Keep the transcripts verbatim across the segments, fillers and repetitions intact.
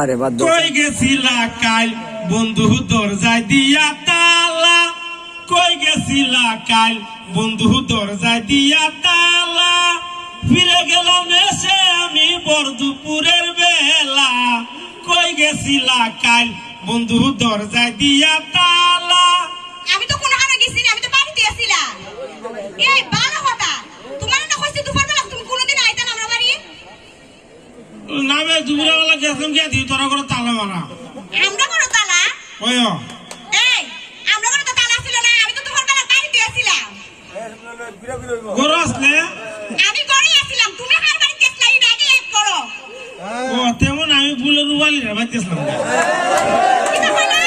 আরে বাদ দাও। কই গেছিলা কাইল বন্ধু দরজায় দিয়া তালা? কই গেছিলা কাইল বন্ধু দরজায় দিয়া তালা? ফিরে গেলাম এসে আমি ভর দুপুরের বেলা। কই গেছিলা কাইল বন্ধু দরজায় দিয়া তালা? আমি তো কোনোখানো গেছি না, আমি তো বাড়িতে আছিলাম। এই ভালা কথা, তুমারে না কইছি দুপুরবেলা তুমি কোনোদিন আইতা না আমরার বাড়ি? না বে, দুপুরবেলা গেছিলাম গিয়া দেখি তোরা ঘরো তালা মারা। আমরার ঘরো তালা? ওই ও। এই, আমরার ঘরো তো তালা ছিল না, আমি তো দুপুরবেলা বাড়িতে আছিলাম। ঘরো আছলে? আমি ঘরোই আছিলাম, তুমি কার বাড়িত গেছিলা, ইটা আগে এক করো। ও, তেমন আমি ভুলে রুবালির বাড়িত গেছিলাম। কিতা কইলা?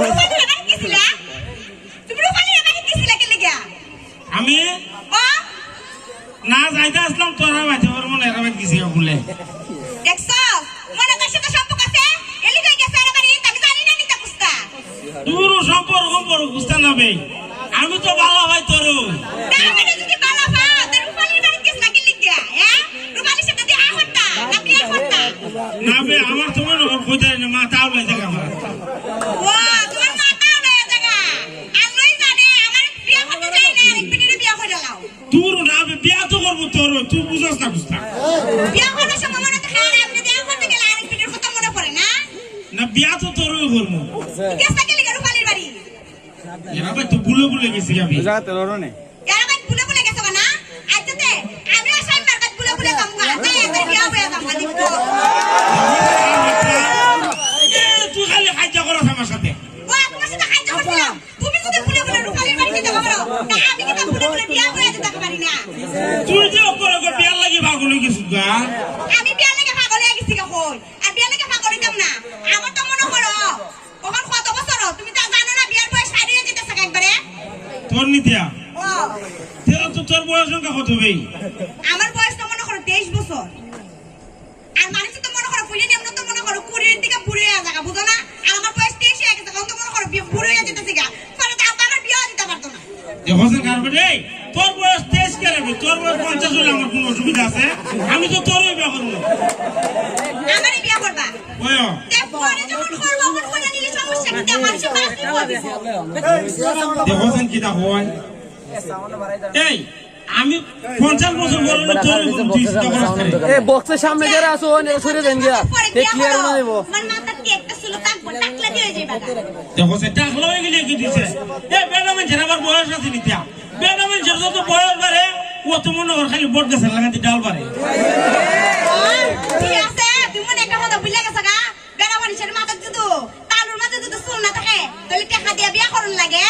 রুবালির বাড়িত গেছিলা? তুমি রুবালির বাড়িত গেছিলা কিলাগি? আমি ও? না, যাইতা আছলাম, তোরা বাড়িত, ওর মনে এরা বাড়িত গেছি ভুলে। দেখছো? মনে করছে তো সম্পর্ক আছে, এলি কই গেছে এরা বাড়িত, আমি জানি না নিতা কুস্তা। দূর সম্পর্ক, সম্পর্ক বুঝতা না বে। আমি তো ভালা পাই তোরে। না, আমি যদি ভালা পাও, তে রুবালির বাড়িত গেছিলা কিলাগি, হ্যাঁ? রুবালির সাথে দেখা করতা, না বিয়া করতা? না বে, আমার তো মনে হয় কইতাই না, মাথা উলাই থাকে আমার। ও, তুমার মাথা উলাই থাকে। আল্লায় জানে, আমার বিয়া করতে চাই না, আরেক বেটিরে বিয়া করে লাও। দূর না বে, বিয়া তো করবো তোরে, তুই বুঝস না কুস্তা। বিয়া করার সময় মনে থাকে, আর আপনি বিয়া করতে গেলে আরেক বেটির কথা মনে পড়ে না? না, বিয়া তো তোরেই করবো। গেছিলা কিলাগি রুবালির বাড়ি? এরা বাড়িত তো ভুলে ভুলে গেছি আমি। ওই জাগাত লড়ো নে। এরা বাড়িত ভুলে ভুলে গেছো না? আচ্ছা তে, আমিও সাইমবার বাড়িত ভুলে ভুলে যামু গা। তাই এদের বিয়া হয়ে যামু গা, দেখবো। এ, তুই খালি কাইজ্জা করস আমার সাথে। ও, তোমার সাথে কাইজ্জা করছিলাম। তুমি যদি ভুলে ভুলে রুবালির বাড়িত যাইতা পারো, তা আমি কিতা ভুলে ভুলে বিয়া হয়ে যাইতাম পারি না? তুই যে অকল অকল বিয়ার লাগি পাগল হয়ে গেছিস গা। আমি বিয়ার লাগি পাগল হয়ে গেছি গা কই? আর বিয়ার লাগি পাগল হইতাম না। আমার তো মনে করো, অখন কত বছর? তুমি তো জানো না, বিয়ার বয়স পার হইয়া যাইতেছে একবারে। তোর নিতিয়া? ও। তেরা তো তোর বয়স সংখ্যা কত বে? আমার বয়স তো মনে করো তেইশ বছর। আর মানুষ তো মনে করো, ফুইরে নিয়ম তো মনে করো, কুড়ির দিকে বুড়ো হইয়া যাগা, বুঝো না? আর আমার বয়স তেইশ হইয়া গেছে, অখন তো মনে করো, বি-, বুড়ো হইয়া যাইতেছে গা। পরে তো আব্বা আমার বিয়া দিতে পারতো না। দেখো সে কার বেটে, এই, তোর বয়স তেইশ কেন বে? তোর বয়স পঞ্চাশ হইলে আমার কোনো অসুবিধা আছে? আমি তো তোরই বিয়া করবো। আমারই বিয়া করবা? ওই ও। তে পরে যখন করবো, তখন করে নিলে সমস্যা কি? তে মানুষের বাপ কি করবে? দেখো সেন কিতা হয়। এই, আমি পঞ্চাশ বছর বড় হইলে তোর মতন তুই চিন্তা করিস না রে। এ, বক্সের সামনে যারা আছো, ওনে সরে দেন গিয়া। পরে এ বিয়া ক্লিয়ার করো। বানাইবো। আমার মাথার কি একটা চুলো থাকবো, টাকলা দিয়ে যাইবা গা। দেখো সে টাকলা হয়ে গেলে কি দিছে? এ, বেটা মানুষের আবার বয়স আছে নিতিয়া। বেটা মানুষের যত বয়স বাড়ে, অত মনে কর খালি বট গাছের লাগাতে ডাল বাড়ে। ও, ঠিক আছে, তুমি মনে একটা কথা ভুলে গেছো গা? বেটা মানুষের মাথার যদি তালুর মাঝে যদি চুল না থাকে, তাহলে টাকা দিয়ে বিয়া করুন লাগে।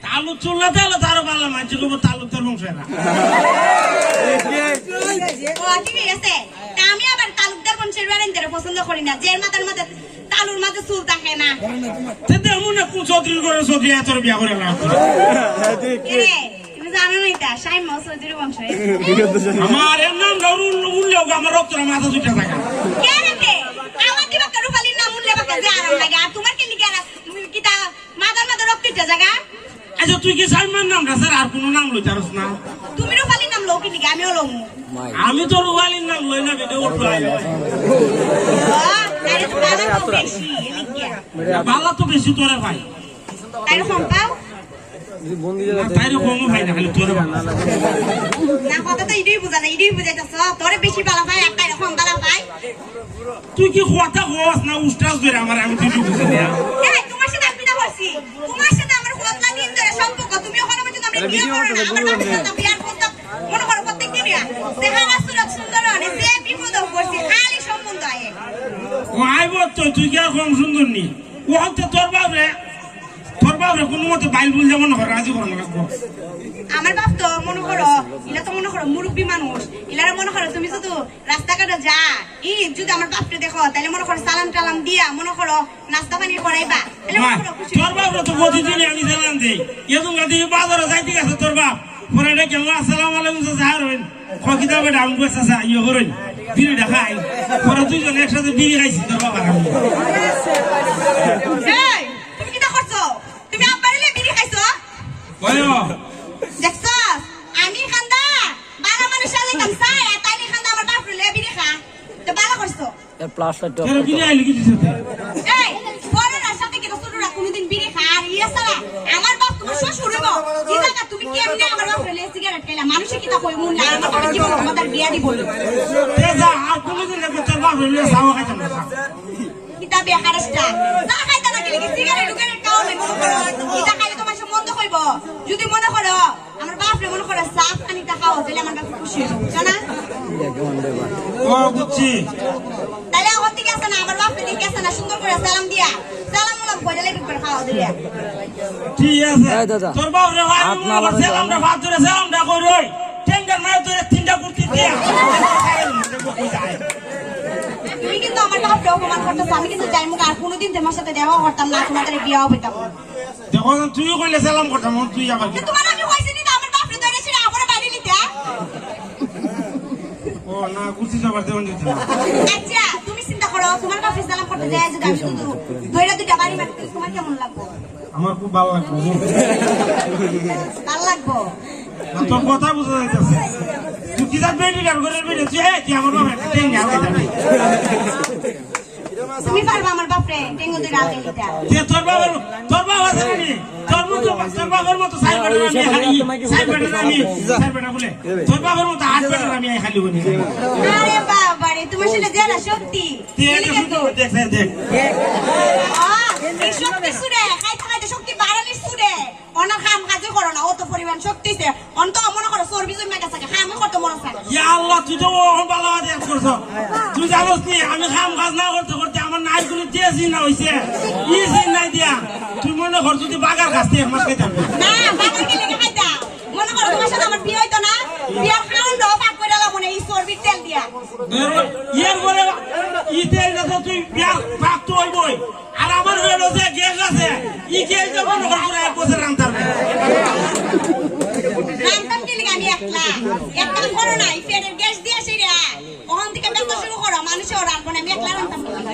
তালুর চুল না থাকলে তো আরো ভালা, মানষে কইবো তালুকদার বংশ এরা। ও, ঠিক আছে। তা আমি আবার তালুকদার বংশের বেড়াইন ধরে পছন্দ করি না, যে মাথার মাঝে তালুর মাঝে চুল থাকে না। তে দেখমু না কোন চৌধুরীর ঘরে চৌধুরী এত বিয়া করে না। এরে, তুমি জানো না এটা? সাইমা চৌধুরী বংশ। আমার এর নাম ধরে উঠলে, উঠলে ওকে আমার রক্তটা মাথা দুইটা থাকে। কে রে কে? আমার কি বাক্কা রূপালীর নাম উঠলে বাক্কা যে আরাম লাগে? আর তোমার কি লিখে আর তুমি কিতা মাথার মাঝে রক্ত উঠে জাগা? আচ্ছা, তুই কি সাইমার নাম রাখছস, আর কোনো নাম লইতে পারস না? তুমি রূপালীর নাম লও কি লিখে? আমিও লমু। আমি তো রূপালীর নাম লই না, বেটা, ওর লই। ও, আরে তো বালা তো বেশি, এদিকে। বালা তো বেশি তোরে ভাই। তাই রকম পাও? না, তাই রকম ভাই না, খালি তোরে বালা। না, কথা তো ইডি বুঝা না, ইডি বুঝাইতেছ। তোরে বেশি বালা পাই, আর তাই রকম বালা পাই। তুই কি কথা কস না, উস্তাদ ধরে আমার, আমি তুই বুঝি না। এই, তোমার সাথে আমি না করছি। তোমার সাথে আমার কতলা দিন ধরে সম্পর্ক, তুমি ওখানে বলছো, আমরা বিয়ে করো না। আমার বাপের সাথে বিয়ার প্রস্তাব, মনে করো, প্রত্যেক দিনই আয়। চেহারা সুরত সুন্দর অনে, যে বিপদ করছি, খালি সম্বন্ধ আয়। ও আইব তো, তুই কি আর কম সুন্দর নি? ও হতে তোর বাপ রে, তোর বাপ রে কোনো মতে বাইল বুল যেমন হয়, রাজি করানো লাগবো। আমার বাপ তো মনে করো, ইলা তো মনে করো মুরব্বী মানুষ, ইলারে মনে করো তুমি শুধু রাস্তাঘাটে যা, ই যদি আমার বাপরে দেখো, তাহলে মনে করো সালাম টালাম দিয়া, মনে করো নাস্তা পানি করাইবা, তাহলে মনে মা, করো খুশি। তোর বাপরে তো প্রতিদিনই আমি সালাম দেই। এরকম গাদি বাজারে যাইতে গেছে তোর বাপ, পরে এটা কেমন আসসালামু আলাইকুম চাচা, আর হইন, কয় কিতা বেটা, আমি কই চাচা, ইয়ে করইন, বিড়ি দেখাই, পরে দুইজন একসাথে বিড়ি খাইছি তোর বাবার আমি। এই, তুমি কিতা করছো? তুমি আব্বারে লইয়া বিড়ি খাইছো? কয়ো? দেখছো? আমি কান্দা, বালা মানুষ আলে কাম চাই, আর তাই কান্দা আমার বাপরে লইয়া বিড়ি খা। তো বালা করছো। এর প্লাস লাইট অফ কেন করতে বিড়ি হবে। আইলি কি দিছে? এই, বড়রা সাথে কিতা ছোটরা কোনোদিন বিড়ি খায়? আর ইয়া ছাড়া, আমার বাপ তোমার শ্বশুর হইব। কি জায়গা তুমি কেমনে আমার বাপরে লইয়া সিগারেট খাইলা? মানুষে কিতা কইব না? আমার বাপে জীবনে তোমাদের বিয়া দিব না। এ যা, আর কোনোদিন দেখবি তোর বাপরে লইয়া চাও খাইতাম না। কিতা বিয়া খারাসটা? চা খাইতা না, কিলে কি সিগারেট উগারেট খাওয়া লাগবো? কিতা খাইলে তোমার সব মন্দ কইব? যদি মনে করো, আমার বাপরে মনে করো চা পানি তা খাওয়া, তাহলে আমার বাপ খুশি হইব, বুঝছো না? ও, বুঝছি। তাহলে এখন ঠিক আছে না, আমার বাপরে ঠিক আছে না, সুন্দর করে সালাম দিয়া, সালাম ওলাম করে লেগে করে খাওয়া দিয়া। ঠিক আছে। এই দাদা, তোর বাপরে ভাই, হাত না লাগাইতে সালামটা, ভাত ধরে সালামটা কই রই। টেন্ডার মারে ধরে তিনটা কুর্তি দিয়া। তুমি কিন্তু আমার বাপরে অপমান করতেছো, আমি কিন্তু যাইমু, আর কোনোদিন তোমার সাথে দেখা করতাম না, তোমাদের বিয়া হবে তখন। দেখো, তুইও কইলে সালাম করতাম, তুই আবার কি? তোমার আমি কইছি নি তো আমার বাপরে ধরে ছিড়া করে বাইরে নিতে, হ্যাঁ? ও না, কুর্তি সবার দেওয়ান দিতে না। আচ্ছা, তুমি চিন্তা করো, তোমার বাপরে সালাম করতে যায় যদি আমি শুধু ধরে দুইটা বাড়ি মারতে, তোমার কেমন লাগবো? আমার খুব ভালো লাগবো। ভালো লাগবো? না, তোর কথা বুঝা যাইতেছে। তুই কি জাত বেটি আর ঘরের বেটি? তুই, এই, তুই আমার বাপরে একটা টেন নিয়ে আগে যাবি। তুমি পারবা আমার বাপরে টেঙ্গো দুই রাতে নিতে? কে তোর বাবার, তোর বাবা আছে নি? তোর মতো, তোর বাবার মতো সাইড বেটা আমি খালি, সাইড বেটা আমি, সাইড বেটা বলে। তোর বাবার মতো আট বেটা আমি খালি বলি। আরে বাবা রে, তোমার সাথে যারা শক্তি। তুই এটা শুধু দেখ, দেখ, দেখ। আহ, এই শক্তি শুনে, খাইতে খাইতে শক্তি বাড়ানির শুনে। অনার কাম কাজে করো না, অত পরিমাণ শক্তি সে। অন তো মনে করো চর্বি জমে গেছে, কামও করতে মনে চায় না। ইয়া আল্লাহ, তুই তো অখন ভালা দেখ করছ। তুই জানোস নি, আমি কাম কাজ না করতে করতে আমার নাইগুলি যে চিন্তা হইছে, ই চিন্তা দিয়া। তুই মনে কর যদি বাগার কাছ থেকে এক মাস খাইতাম। না, বাগার গেলে কি খাইতা? মনে করো তোমার সাথে আমার বিয়ে হইতো না, বিয়ার কারণ দাও পাক করে আলা মনে এই চর্বির তেল দিয়া। এর পরে ই তেল যত তুই বিয়ার পাক তো হইবই। আর আমার হইলো যে গ্যাস আছে, ই গ্যাস যখন ঘর করে এক বছর রান্তার। রান্তাম কি লিগা আমি একলা? এক কাম করো না, এই পেটের গ্যাস দিয়ে আসি রে। ওখান থেকে ব্যবসা শুরু করো, মানুষে ওরা রানবো না, আমি একলা রান্তাম কি লিগা?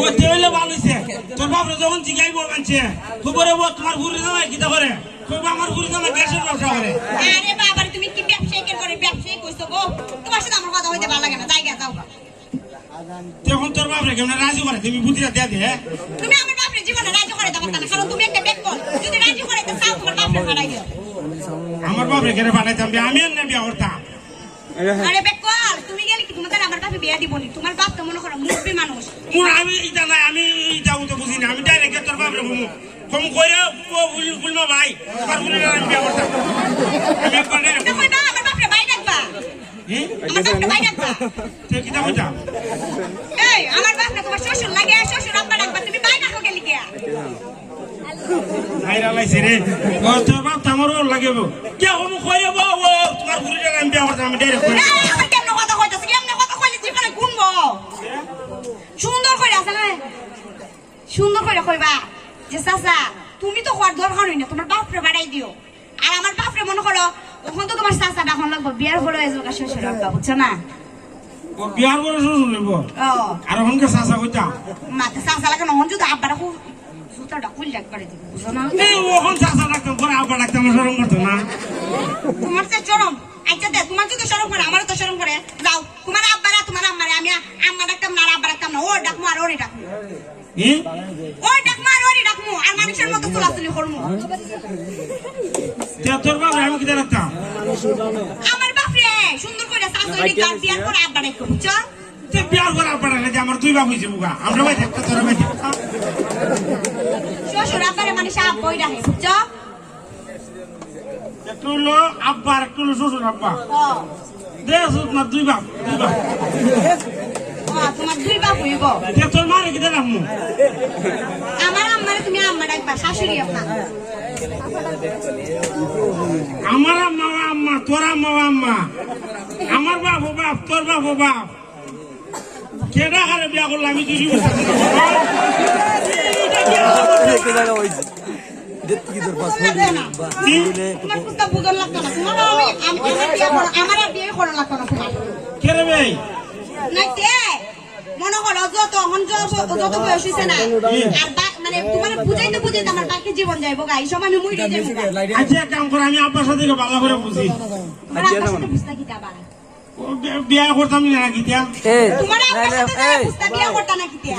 ও তে হইলে ভালো হইছে। তোর বাপরে যখন জিগাইবো মানছে, তুই বলে ও তোমার বুড়ি জামাই কিতা করে? কইবো আমার বুড়ি জামাই গ্যাসের ব্যবসা করে। আরে বাবা রে, তুমি কি ব্যবসায়ী কেন করে? ব্যবসায়ী কইছো গো? তোমার সাথে আমার কথা হইতে ভালো লাগে না, জায়গা যাও। তখন তোর বাপরে কেমনে রাজি করে? তুমি বুদ্ধিটা দিয়া দে, হ্যাঁ? তুমি আমার বাপরে জীবনে রাজি করে দেবো না, কারণ তুমি একটা বেক্কল। যদি রাজি করে তো চাও, তোমার বাপরে ফালাই দিও। আমার বাপরে কেন ফালাইতাম? আমি এমনি বিয়া করতাম। আরে বেক্কল, তুমি গেলে কি তোমাদের আমার বাপে বিয়া দিব নি? তোমার বাপ তো মনে করো মুরব্বী মানুষ। কোন আমি ইটা নাই, আমি ইটা উঠে বুঝি না। আমি ডাইরেক্ট তোর বাপরে বলবো, কম করে ও ফুল, ফুলমা ভাই, তোমার ফুলের আমি বিয়া করতাম। আমি একবার ডাইরেক্ট তো কইবা, আমার বাপরে ভাই ডাকবা। হুম? আমার বাপরে ভাই ডাকবা। তুই কিতা কইতা? এই, আমার বাপ না তোমার শ্বশুর লাগে, শ্বশুর আব্বা ডাকবা, তুমি ভাই ডাকো গেলি গিয়া? ভাইরা লাইছে রে। ও, তোর বাপ তো আমারও লাগে গো। কে হমু কইরে বউ, ও, তোমার বুড়িটারে আমি বিয়া করতাম, আমি ডাইরেক্ট কই। এই, আবার কেমনে কথা কইতাছ? কেমনে কথা কইলে জীবনে গুনবো? সুন্দর করে আছে না? সুন্দর করে কইবা যে, "চাচা, তুমি তো কওয়ার দরকার হই না, তোমার বাপরে বাড়াই দিও।" আর আমার বাপরে মনে করো, ওখান তো তোমার চাচা ডাকন লাগবো, বিয়ার পরে হয়ে যাবে শ্বশুর আব্বা, বুঝছো না? ও, বিয়ার পরে শ্বশুর হইব? ও। আর ওখানকে চাচা কইতা? মাতে চাচা লাগে না, ওখান যদি আব্বারা খুব জুতাটা খুললে একবারে দিব, বুঝো না? এ, ওখান চাচা ডাকতাম, পরে আব্বা ডাকতাম, আমার শরম করতো না? তোমার তো শরম। আচ্ছা দে, তোমার যদি শরম করে, আমারও তো শরম করে। যাও, তোমার আব্বারা, তোমার আম্মারে, আমি আ-, আম্মা ডাকতাম না, আর আব্বা ডাকতাম না, ও ডাকমু আর ওরে ডাকমু। হুম? ও ডাকমু আর ওরে ডাকমু, আর মানুষের মতো চলাচলি করমু। তে তোর বাপরে আমি কিতা রাখতাম? আমার বাপরে সুন্দর করে শাশুড়ি তার বিয়ার পরে আব্বা ডাকবো, বুঝছো? তে বিয়ার পরে আব্বা ডাকলে যে আমার দুই বাপ হইছে বুগা। আমরা ভাই একটা, তোরা ভাই একটা। শ্বশুর আব্বারে মানে সে আব্বাই ডাকে, বুঝছো? একটু হলো আব্বা আর একটু হলো শ্বশুর আব্বা। ও। দেখ, না, দুই বাপ, দুই বাপ। ও, তোমার দুই বাপ হইব। তে তোর মারে কিতা রাখমু? আমার আম্মারে তুমি আম্মা ডাকবা, শাশুড়ি আম্মা। আমার আম্মা ও আম্মা, তোর আম্মা ও আম্মা। আমার বাপ ও বাপ, তোর বাপ ও বাপ। কেডা হারে বিয়া করলে আমি দুই বছর? এটা কি আলাদা? একটা জায়গা হইছে। এটা কি তোর পাসপোর্ট? বাহ, কি? দিলে তোমার কুস্তা বুঝন লাগতো না। তোমার আমি, আমি, আমার বিয়ে করো, আমার আর বিয়ে করা লাগতো না তোমার। কে রে ভাই? নাইতে, মনে করো যত, এখন যত, যত বয়স হইছে না। হুম। আর বা-, মানে তোমার বুঝাইতে বুঝাইতে আমার বাকি জীবন যাইবো গা। এই সময় আমি মরে যাইবো গা। আচ্ছা, এক কাম করো, আমি আব্বার সাথে ভালো করে বুঝি। তোমার আব্বার সাথে বুঝতে কি যাবা? ও, বি-, বিয়া করতাম না কিতা? এ, তোমার আব্বার সাথে যে বুঝতা, বিয়া করতা না কিতা?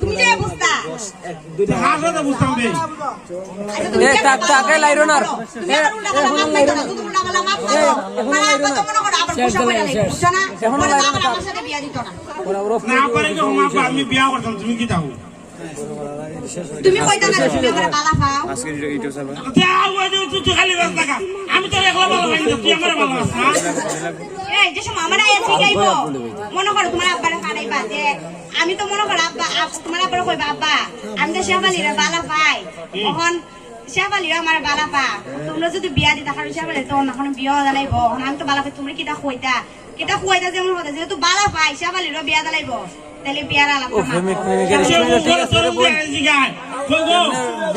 তুমি যে বুঝতা। কার সাথে বুঝতাম রে? আচ্ছা, তুমি এ, যে তা-, তাকে লাইরো না। তুমি আবার উল্টা পাল্টা মাত মাতো না, তুমি উল্টা পাল্টা মাত মাতো। এখন লাইরো না। মনে করো আবার গুসা করে লাইরো, বুঝছো না? এখন লাইরো না। আবার আমার সাথে বিয়া দিত না। না পারে কি, ও মা, আমি বিয়া করতাম, তুমি কিতা? তুমি কইতা না, তুমি আমারে বালা পাও। আজকে ইউটিউব চ্যানেল। তে আর ওই যে তুই, তুই খালি বাস লাগা। আমি তো একলা বালা পাই না, তুই আমারে বালা পাস না। এই যে সময় আমার আয়া শিখাইবো, মনে করো তোমার আব্বারে পাঠাইবা যে, আমি তো মনে করো আব্বা, আব-, তোমার আব্বারে কইবা, "আব্বা, আমি তো শেফালিরে বালা পাই।" তখন শেফালিও আমারে বালা পা। তোমরা যদি বিয়া দিতা, কারণ শেফালি তো অন্য কোনো বিয়া জানাইবো। এখন আমি তো বালা পাই, তোমরা কিতা কইতা? কিতা কইতা যেমন কথা, যেহেতু বালা পাই, শেফালিরও বিয়া দিলাইবো। তাহলে বিয়ার আলাপ ও, না। প্রেমিক প্রেমিকার সে স্কুলে ঠিক আছে রে বোন। কই গো?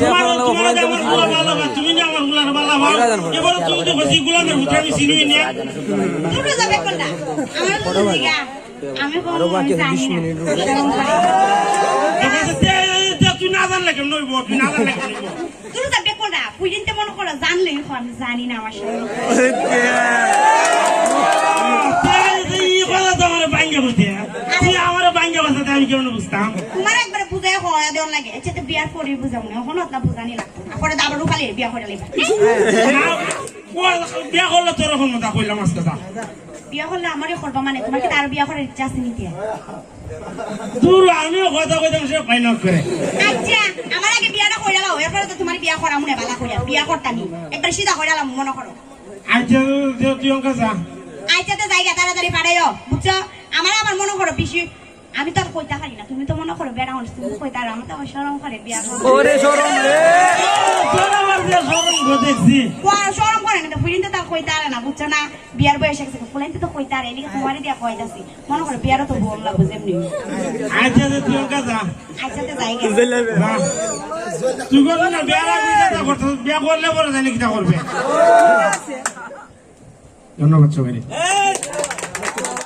এমনি তোমার, দেখো না, তোমার ওখানে যে আমার যেমন গুলা ভালো লাগে, তুমি যে আমার গুলার ভালো লাগে। এবারে তুমি তো বেশি গুলামের ভিতরে আমি চিনি না। তুমি যাবে কোনটা? আমার তো জিগা। আমি কোনো আরো বাকি আছে জানি বিশ না। মিনিট। শরম করে। তে, তে, তুই না জানলে কেমন হইব? তুই না জানলে কেমন হইব? তুই যাবে কোনটা? তুই জানতে মনে করো, জানলে এখন জানি না আমার সামনে। এই কথা তো আমার ভাঙ্গে বলতে। তুই আমার ভাঙ্গে বলতে আমি কেমন বুঝতাম? তোমার একবারে বুঝাই হওয়া দেওয়ার লাগে। আচ্ছা, তো বিয়ার পরে বুঝাবো না, এখন আপনার বুঝানি লাগতো না। পরে তো আবার রূপালী বিয়া করে নেবা। না, ও বিয়া করলে তোর এখন মজা করলাম আজকে তা। বিয়া করলে আমারে করবা মানে, তোমার কি তার বিয়া করার ইচ্ছা আছে নি? দূর, আমিও কথা কইতাম, সে পাই না করে। আচ্ছা, আমার আগে বিয়াটা কইরা লাও, এরপরে তো তোমার বিয়া করা মনে বালা কইরা, বিয়া করতা নি। একবার সিধা কইরা লাও, মনে করো। আচ্ছা, তুই, তুই অঙ্কা যা। আচ্ছা, তো যাইগা, তাড়াতাড়ি পাঠাইও, বুঝছো? আমার আবার মনে করো বেশি, আমি তো আর কইতা পারি না, তুমি তো মনে করো বেটা মানুষ, তুমি তো কইতা আর আমার তো আবার শরম করে বিয়া করতে। ওরে শরম রে। তোর আবার যে শরম গো দেখছি। কোয়া শরম করে না, তো ফুরিন তো তার কইতা আর না, বুঝছো না? বিয়ার বয়স এক সেকেন্ড, ফুলাইতে তো কইতা আর, এদিকে তোমারে দিয়া কইতাছি। মনে করো বিয়ারও তো বললা, বুঝেন নি? আচ্ছা, আচ্ছা, তুই অঙ্কা যা। আচ্ছা, তো যাইগা। যা। তুই করবি না, বিয়ার আগে যা করতে, বিয়া করলে পরে জানি কিতা করবে। ধন্যবাদ সবাই।